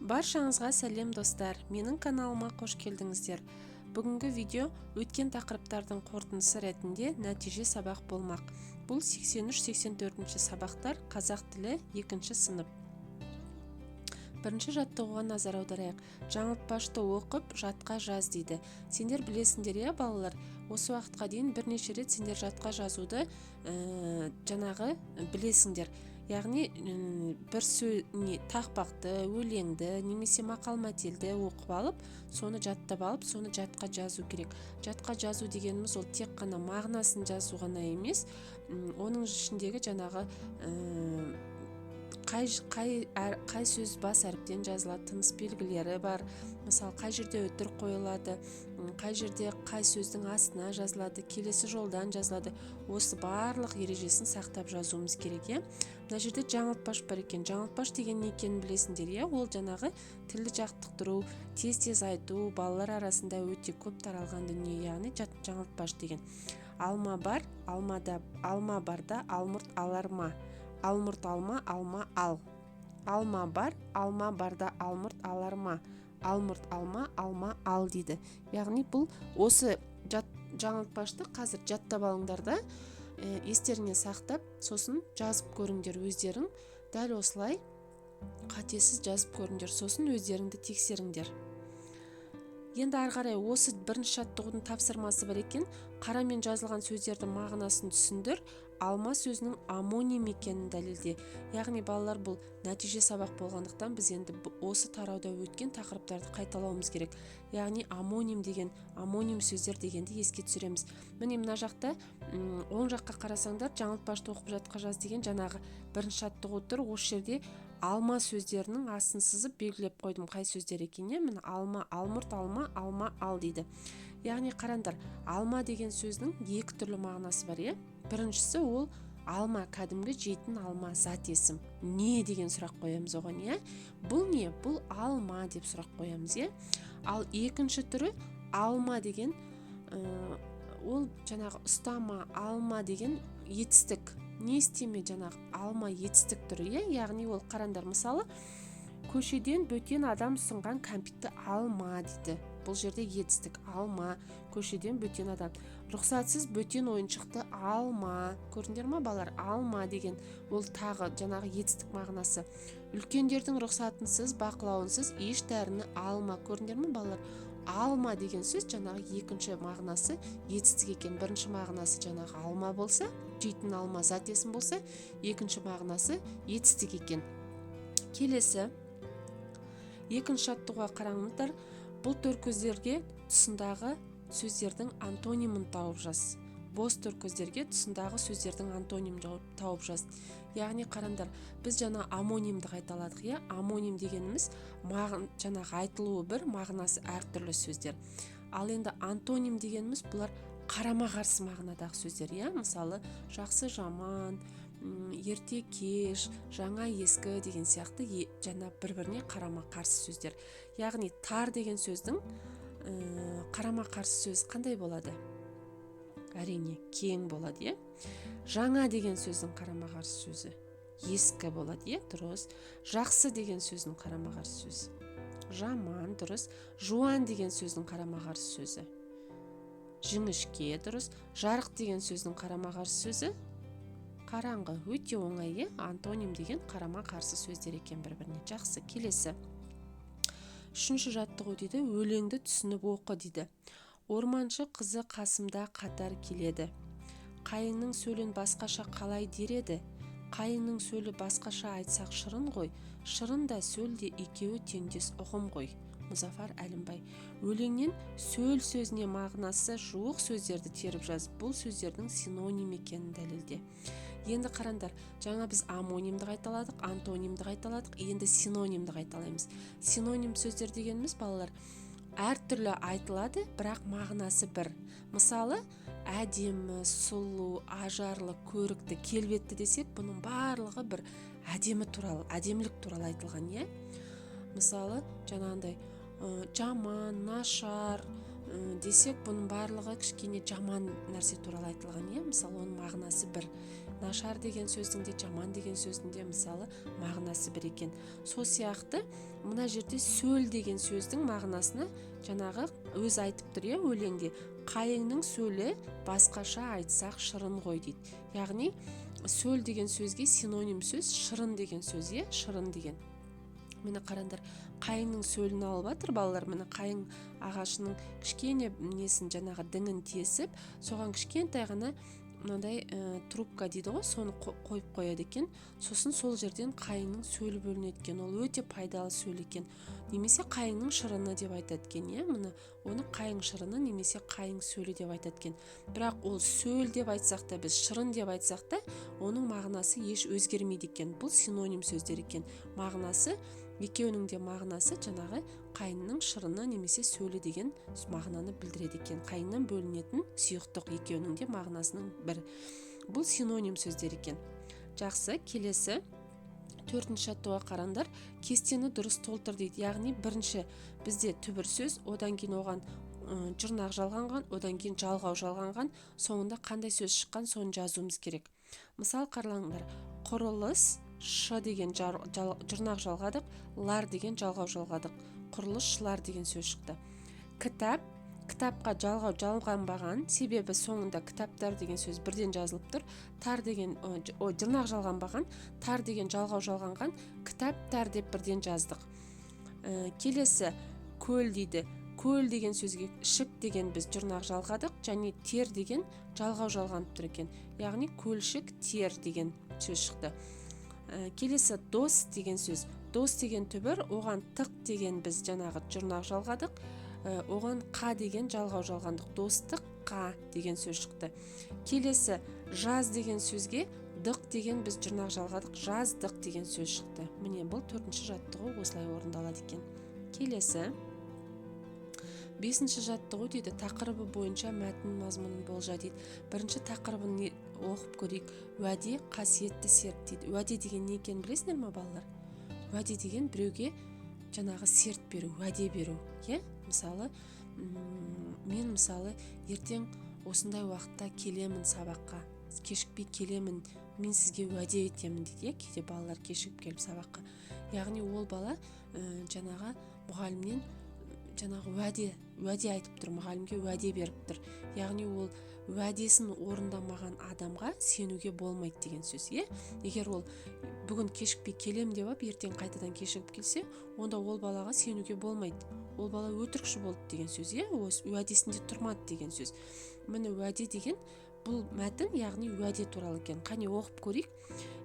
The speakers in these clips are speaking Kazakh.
Баршаңызға сәлем, достар! Менің каналыма қош келдіңіздер. Бүгінгі видео өткен тақырыптардың қорытындысы ретінде нәтиже сабақ болмақ. Бұл 83-84 сабақтар, қазақ тілі, екінші сынып. Бірінші жаттығуға назар аударайық. Жаңылтпашты оқып, жатқа жаз дейді. Сендер білесіңдер, иә, балалар? Осы уақытқа дейін бірнеше рет сендер жатқа жазуды жаңағы білесіңдер. Яғни бір сөз не тақпақты, өлеңді немесе мақал мәтелді оқып алып, соны жаттап алып, соны жатқа жазу керек. Жатқа жазу дегеніміз ол тек қана мағынасын жазу ғана емес, оның ішіндегі жаңағы қай сөз бас әріптен жазылады, тыныс белгілері бар, мысалы, қай жерде үтір қойылады, қай жерде қай сөздің астына жазылады, келесі жолдан жазылады, осы барлық ережесін сақтап жазуымыз керек, иә. Мына жерде жаңылтпаш бар екен. Жаңылтпаш деген не екенін білесіңдер, иә? Ол жаңағы тілді жаттықтыру, тез тез айту, балалар арасында өте көп таралған дүние. Яғни жаңылтпаш деген: алма бар, алмада, алма барда алмұрт алар ма, алмұрт алма, алма ал. Алма бар, алма барда алмұрт алар ма, алмұрт алма, алма ал дейді. Яғни бұл осы жаңылтпашты қазір жаттап алыңдар да, естеріңе сақтап, сосын жазып көріңдер. Өздерің дәл осылай қатесіз жазып көріңдер, сосын өздеріңді тексеріңдер. Енді ары қарай осы бірінші жаттығудың тапсырмасы бар екен. Қарамен жазылған сөздердің мағынасын түсіндір, алма сөзінің омоним екенін дәлелде. Яғни, балалар, бұл нәтиже сабақ болғандықтан, біз енді осы тарауда өткен тақырыптарды қайталауымыз керек. Яғни омоним деген, омоним сөздер дегенді еске түсіреміз. Міне, мына жақта оң жаққа қарасаңдар, жаңылтпашты оқып, жатқа жаз деген жаңағы бірінші жаттығу тұр. Осы жерде алма сөздерінің астын сызып, белгілеп қойдым қай сөздер екенін, иә. Міне, алма, алмұрт алма, алма ал дейді. Яғни қараңдар, алма деген сөздің екі түрлі мағынасы бар, иә. Біріншісі ол алма, кәдімгі жейтін алма, зат есім. Не деген сұрақ қоямыз оған, иә? Бұл не? Бұл алма деп сұрақ қоямыз, иә. Ал екінші түрі алма деген ол жаңағы ұстама, алма деген етістік, не істеме, жаңағы алма етістік түрі, иә. Яғни ол, қараңдар, мысалы, көшеден бөтен адам ұсынған кәмпитті алма дейді. Бұл жерде етістік алма, көшеден бөтен адам. Рұқсатсыз бөтен ойыншықты алма. Көрдіңдер ма, балалар? Алма деген ол тағы жаңағы етістік мағынасы. Үлкендердің рұқсатынсыз, бақылауынсыз еш дәріні алма. Көрдіңдер ме, балалар? Алма деген сөз жаңағы екінші мағынасы етістік екен. Бірінші мағынасы жаңағы алма болса, жейтін алма, зат есім болса, екінші мағынасы етістік екен. Келесі екінші жаттығуға қараңыздар. Бұл төркөздерге тұсындағы сөздердің антонимін тауып жаз. Бос төркөздерге тұсындағы сөздердің антонимін тауып жаз. Яғни қараңдар, біз жаңа омонимді қайталадық, иә. Омоним дегеніміз жаңағы айтылуы бір, мағынасы әртүрлі сөздер. Ал енді антоним дегеніміз бұлар қарама қарсы мағынадағы сөздер, иә. Мысалы, жақсы, жаман, ерте, кеш, жаңа, ескі деген сияқты жаңа бір біріне қарама қарсы сөздер. Яғни тар деген сөздің қарама қарсы сөзі қандай болады? Әрине, кең болады, иә. Жаңа деген сөздің қарама қарсы сөзі ескі болады, иә, дұрыс. Жақсы деген сөздің қарама қарсы сөзі жаман, дұрыс. Жуан деген сөздің қарама қарсы сөзі жіңішке, дұрыс. Жарық деген сөздің қарама қарсы сөзі қараңғы. Өте оңай, иә. Антоним деген қарама қарсы сөздер екен бір біріне. Жақсы, келесі үшінші жаттығу дейді. Өлеңді түсініп оқы дейді. Орманшы қызы қасымда қатар келеді. Қайыңның сөлін басқаша қалай дер еді? Қайыңның сөлі басқаша айтсақ шырын ғой. Шырын да, сөл де, екеуі теңдес ұғым ғой. Мұзафар Әлімбай. Өлеңнен сөл сөзіне мағынасы жуық сөздерді теріп жаз, бұл сөздердің синоним екенін дәлелде. Енді қараңдар, жаңа біз омонимді қайталадық, антонимді қайталадық, енді синонимді қайталаймыз. Синоним сөздер дегеніміз, балалар, әртүрлі айтылады, бірақ мағынасы бір. Мысалы, әдемі, сұлу, ажарлы, көрікті, келбетті десек, бұның барлығы бір әдемі туралы, әдемілік туралы айтылған, иә. Мысалы, жаңағындай жаман, нашар десек, бұның барлығы кішкене жаман нәрсе туралы айтылған, иә. Мысалы, оның мағынасы бір. Нашар деген сөздің де, жаман деген сөздің де мысалы мағынасы бір екен. Сол сияқты мына жерде сөл деген сөздің мағынасына жаңағы өзі айтып тұр, иә, өлеңде. Қайыңның сөлі басқаша айтсақ шырын ғой дейді. Яғни сөл деген сөзге синоним сөз шырын деген сөз, иә, шырын деген. Міне, қараңдар, қайыңның сөлін алып жатыр балалар. Міне, қайың ағашының кішкене несін, жаңағы діңін тесіп, соған кішкентай ғана мынандай трубка дейді ғой, соны қойып қояды екен. Сосын сол жерден қайыңның сөлі бөлінеді екен. Ол өте пайдалы сөл екен. Немесе қайыңның шырыны деп айтады екен, иә. Міне, оны қайың шырыны немесе қайың сөлі деп айтады екен. Бірақ ол сөл деп айтсақ та, біз шырын деп айтсақ та, оның мағынасы еш өзгермейді екен. Бұл синоним сөздер екен. Мағынасы, екеуінің де мағынасы жаңағы қайыңның шырыны немесе сөлі деген мағынаны білдіреді екен. Қайыңнан бөлінетін сұйықтық, екеуінің де мағынасының бір. Бұл синоним сөздер екен. Жақсы, келесі төртінші жаттығуға қараңдар. Кестені дұрыс толтыр дейді. Яғни бірінші бізде түбір сөз, одан кейін оған жұрнақ жалғанған, одан кейін жалғау жалғанған, соңында қандай сөз шыққан, соны жазуымыз керек. Мысал, қараңдар: құрылыс шы деген жұрнақ жалғадық, лар деген жалғау жалғадық, құрылысшылар деген сөз шықты. Кітап, кітапқа жалғау жалғанбаған, себебі соңында кітаптар деген сөз бірден жазылып тұр. Тар деген, ой, жұрнақ жалғанбаған, тар деген жалғау жалғанған, кітаптар деп бірден жаздық. Келесі көл дейді. Көл деген сөзге шік деген біз жұрнақ жалғадық және тер деген жалғау жалғанып тұр екен. Яғни көлшік тер деген сөз шықты. Келесі дос деген сөз. Дос деген түбір, оған тық деген біз жаңағы жұрнақ жалғадық, оған қа деген жалғау жалғандық, достық қа деген сөз шықты. Келесі жаз деген сөзге дық деген біз жұрнақ жалғадық, жаздық деген сөз шықты. Міне, бұл төртінші жаттығу осылай орындалады екен. Келесі бесінші жаттығу дейді: тақырыбы бойынша мәтін мазмұнын болжа дейді. Бірінші тақырыбын оқып көрейік. Уәде — қасиетті серт дейді. Уәде деген не екенін білесіңдер ма, балалар? Уәде деген біреуге жаңағы серт беру, уәде беру, иә. Мысалы, мен, мысалы, ертең осындай уақытта келемін сабаққа, кешікпей келемін, мен сізге уәде етемін дейді, иә. Кейде балалар кешігіп келіп сабаққа, яғни ол бала жаңағы мұғалімнен жаңағы уәде айтып тұр, мұғалімге уәде беріп тұр. Яғни ол уәдесін орындамаған адамға сенуге болмайды деген сөз, иә. Егер ол бүгін кешікпей келем деп алып, ертең қайтадан кешігіп келсе, онда ол балаға сенуге болмайды. Ол бала өтірікші болды деген сөз, иә, уәдесінде тұрмады деген сөз. Міне, уәде деген бұл мәтін, яғни уәде туралы екен. Қане, оқып көрейік.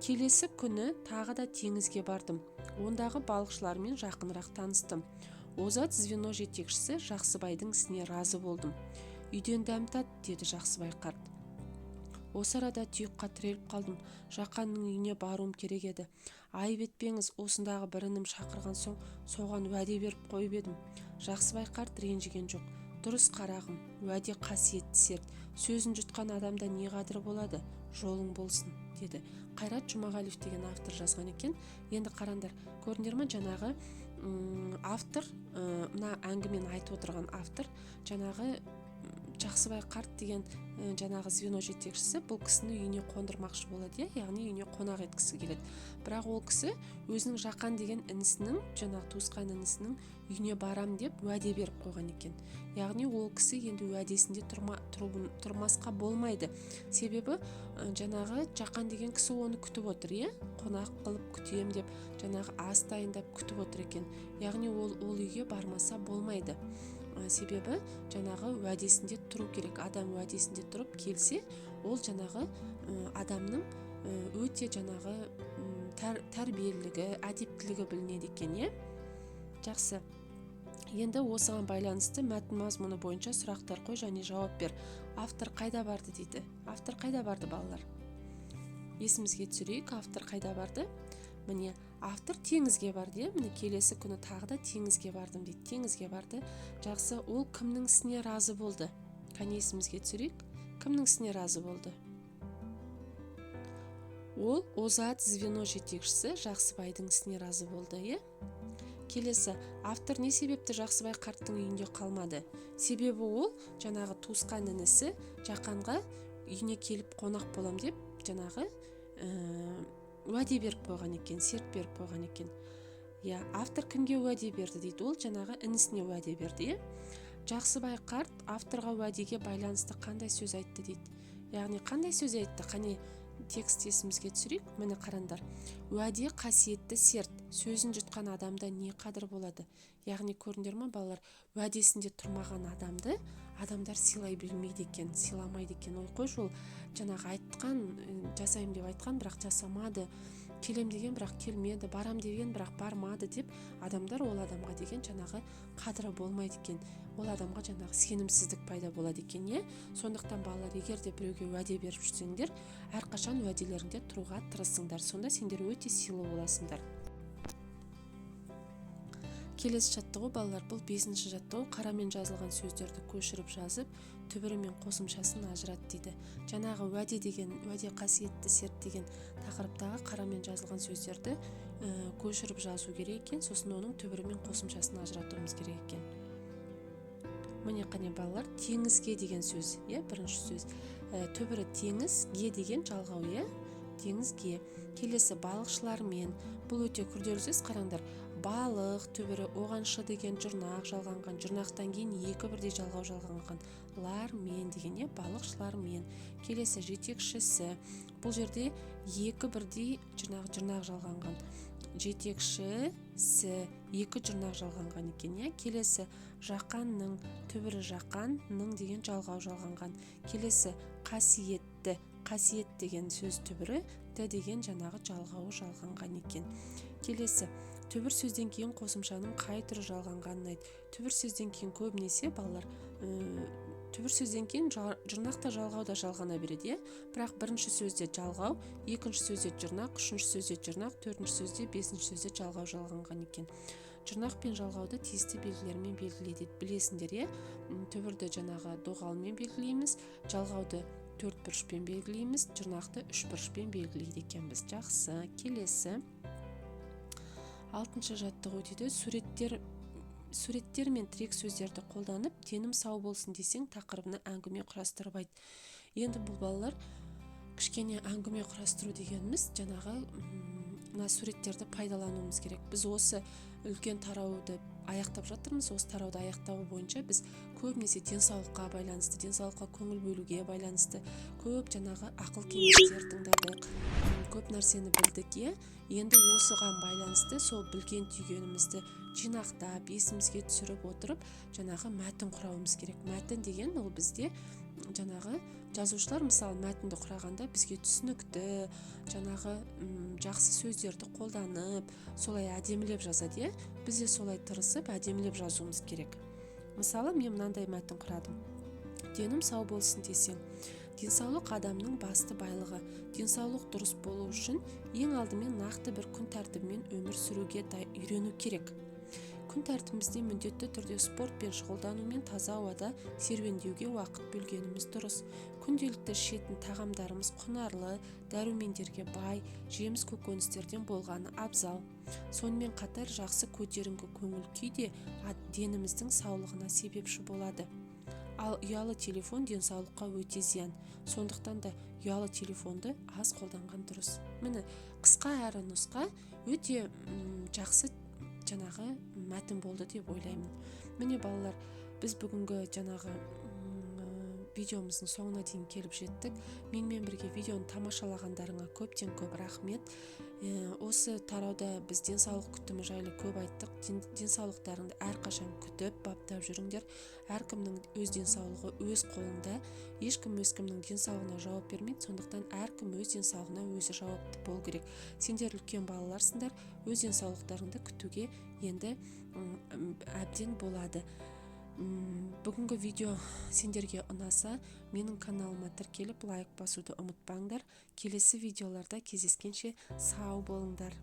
Келесі күні тағы да теңізге бардым. Ондағы балықшылармен жақынырақ таныстым. Озат звено жетекшісі Жақсыбайдың ісіне разы болдым. Үйден дәм тат, деді Жақсыбай қарт. Осы арада тұйыққа тіреліп қалдым. Жақанның үйіне баруым керек еді. Айып етпеңіз, осындағы бір інім шақырған соң, соған уәде беріп қойып едім. Жақсыбай қарт ренжіген жоқ. Дұрыс, қарағым, уәде — қасиетті серт. Сөзін жұтқан адамда не қадірі болады? Жолың болсын, деді. Қайрат Жұмағалиев деген автор жазған екен. Енді қараңдар, көрдіңдер ме, жаңағы автор, мына әңгімені айтып отырған автор, жаңағы Жақсыбай қарт деген жаңағы звено жетекшісі бұл кісіні үйіне қондырмақшы болады, иә, яғни үйіне қонақ еткісі келеді. Бірақ ол кісі өзінің Жақан деген інісінің, жаңағы туысқан інісінің үйіне барам деп уәде беріп қойған екен. Яғни ол кісі енді уәдесінде тұрмасқа болмайды, себебі жаңағы Жақан деген кісі оны күтіп отыр, иә, қонақ қылып күтем деп, жаңағы ас дайындап күтіп отыр екен. Яғни ол үйге бармаса болмайды, себебі жаңағы уәдесінде тұру керек. Адам уәдесінде тұрып келсе, ол жаңағы адамның өте жаңағы тәрбиелілігі, әдептілігі білінеді екен, иә. Жақсы, енді осыған байланысты мәтін мазмұны бойынша сұрақтар қой және жауап бер. Автор қайда барды дейді. Автор қайда барды, балалар? Есімізге түсірейік, автор қайда барды? Міне, автор теңізге барды, иә. Міне, келесі күні тағы да теңізге бардым дейді. Теңізге барды. Жақсы, ол кімнің ісіне разы болды? Қане, есімізге түсірейік, кімнің ісіне разы болды? Ол озат звено жетекшісі Жақсыбайдың ісіне разы болды, иә. Келесі, автор не себепті Жақсыбай қарттың үйінде қалмады? Себебі ол жаңағы туысқан інісі Жақанға үйіне келіп қонақ болам деп жаңағы уәде беріп қойған екен, серт беріп қойған екен. Иә, автор кімге уәде берді дейді? Ол жаңағы інісіне уәде берді, иә. Жақсыбай қарт авторға уәдеге байланысты қандай сөз айтты дейді? Яғни қандай сөз айтты? Қане, текст есімізге түсірейік. Міне, қараңдар: уәде қасиетті серт, сөзін жұтқан адамда не қадір болады? Яғни көрдіңдер ма, балалар, уәдесінде тұрмаған адамды адамдар сыйлай білмейді екен, сыйламайды екен. Ой, қойшы, ол жаңағы айтқан, жасаймын деп айтқан, бірақ жасамады, келем деген, бірақ келмеді, барам деген, бірақ бармады деп адамдар ол адамға деген жаңағы қадірі болмайды екен, ол адамға жаңағы сенімсіздік пайда болады екен, иә. Сондықтан, балалар, егер де біреуге уәде беріп жүрсеңдер, әрқашан уәделеріңде тұруға тырысыңдар, сонда сендер өте сыйлы боласыңдар. Келесі жаттығу, балалар, бұл бесінші жаттығу. Қарамен жазылған сөздерді көшіріп жазып, түбірі мен қосымшасын ажырат дейді. Жаңағы уәде деген, уәде қасиетті серт деген тақырыптағы қарамен жазылған сөздерді көшіріп жазу керек екен, сосын оның түбірі мен қосымшасын ажыратуымыз керек екен. Міне, қане, балалар, теңізге деген сөз, иә, бірінші сөз. Түбірі теңіз, ге деген жалғау, иә, теңізге. Келесі балықшылармен, бұл өте күрделі сөз. Қараңдар: балық түбірі, оған шы деген жұрнақ жалғанған, жұрнақтан кейін екі бірдей жалғау жалғанған, лармен деген, иә, балықшылармен. Келесі жетекшісі, бұл жерде екі бірдей жұрнақ жалғанған, жетекшісі, екі жұрнақ жалғанған екен, иә. Келесі Жақанның, түбірі жақанның деген жалғау жалғанған. Келесі қасиетті, қасиет деген сөз түбірі ті деген жаңағы жалғауы жалғанған екен. Келесі түбір сөзден кейін қосымшаның қай түрі жалғанғанын айт. Түбір сөзден кейін көбінесе, балалар, түбір сөзден кейін жұрнақ та, жалғау да жалғана береді, иә. Бірақ бірінші сөзде жалғау, екінші сөзде жұрнақ, үшінші сөзде жұрнақ, төртінші сөзде, бесінші сөзде жалғау жалғанған екен. Жұрнақ пен жалғауды тиісті белгілермен белгіле дейді. Білесіңдер, иә, түбірді жаңағы доғалмен белгілейміз, жалғауды төрт бұрышпен белгілейміз, жұрнақты үш бұрышпен белгілейді екенбіз. Жақсы, келесі алтыншы жаттығу дейді. Суреттер мен тірек сөздерді қолданып, «Денім сау болсын десең» тақырыбына әңгіме құрастырып айт. Енді бұл, балалар, кішкене әңгіме құрастыру дегеніміз жаңағы мына суреттерді пайдалануымыз керек. Біз осы үлкен тарауды аяқтап жатырмыз. Осы тарауды аяқтау бойынша біз көбінесе денсаулыққа байланысты, денсаулыққа көңіл бөлуге байланысты көп жаңағы ақыл кеңестер тыңдадық, көп нәрсені білдік, иә. Енді осыған байланысты сол білген түйгенімізді жинақтап, есімізге түсіріп отырып, жаңағы мәтін құрауымыз керек. Мәтін деген ол бізде жаңағы жазушылар, мысалы, мәтінді құрағанда бізге түсінікті, жаңағы жақсы сөздерді қолданып, солай әдемілеп жазады, иә. Біз де солай тырысып, әдемілеп жазуымыз керек. Мысалы, мен мынандай мәтін құрадым: «Денім сау болсын десең». Денсаулық – адамның басты байлығы. Денсаулық дұрыс болу үшін ең алдымен нақты бір күн тәртібімен өмір сүруге үйрену керек. Күн тәртібімізде міндетті түрде спортпен шұғылдану мен таза ауада серуендеуге уақыт бөлгеніміз дұрыс. Күнделікті ішетін тағамдарымыз құнарлы, дәрумендерге бай жеміс көкөністерден болғаны абзал. Сонымен қатар жақсы көтеріңкі көңіл күй де деніміздің саулығына себепші болады. Ал ұялы телефон денсаулыққа өте зиян, сондықтан да ұялы телефонды аз қолданған дұрыс. Міне, қысқа әрі нұсқа, өте жақсы жаңағы мәтін болды деп ойлаймын. Міне, балалар, біз бүгінгі жаңағы видеомыздың соңына дейін келіп жеттік. Менімен бірге видеоны тамашалағандарыңа көптен көп рахмет. Осы тарауда біз денсаулық күтімі жайлы көп айттық. Денсаулықтарыңды әрқашан күтіп баптап жүріңдер. Әркімнің өз денсаулығы өз қолында, ешкім ешкімнің денсаулығына жауап бермейді, сондықтан әркім өз денсаулығына өзі жауапты болу керек. Сендер үлкен балаларсыңдар, өз денсаулықтарыңды күтуге енді әбден болады. Бүгінгі видео сендерге ұнаса, менің каналыма тіркеліп, лайк басуды ұмытпаңдар. Келесі видеоларда кездескенше сау болыңдар.